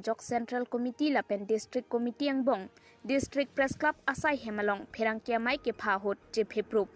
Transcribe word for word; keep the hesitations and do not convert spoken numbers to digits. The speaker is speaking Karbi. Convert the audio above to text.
Jok Central Committee lapen District Committee angbong District Press Club asai hem along pherangke amei kepha ahut chephe prup.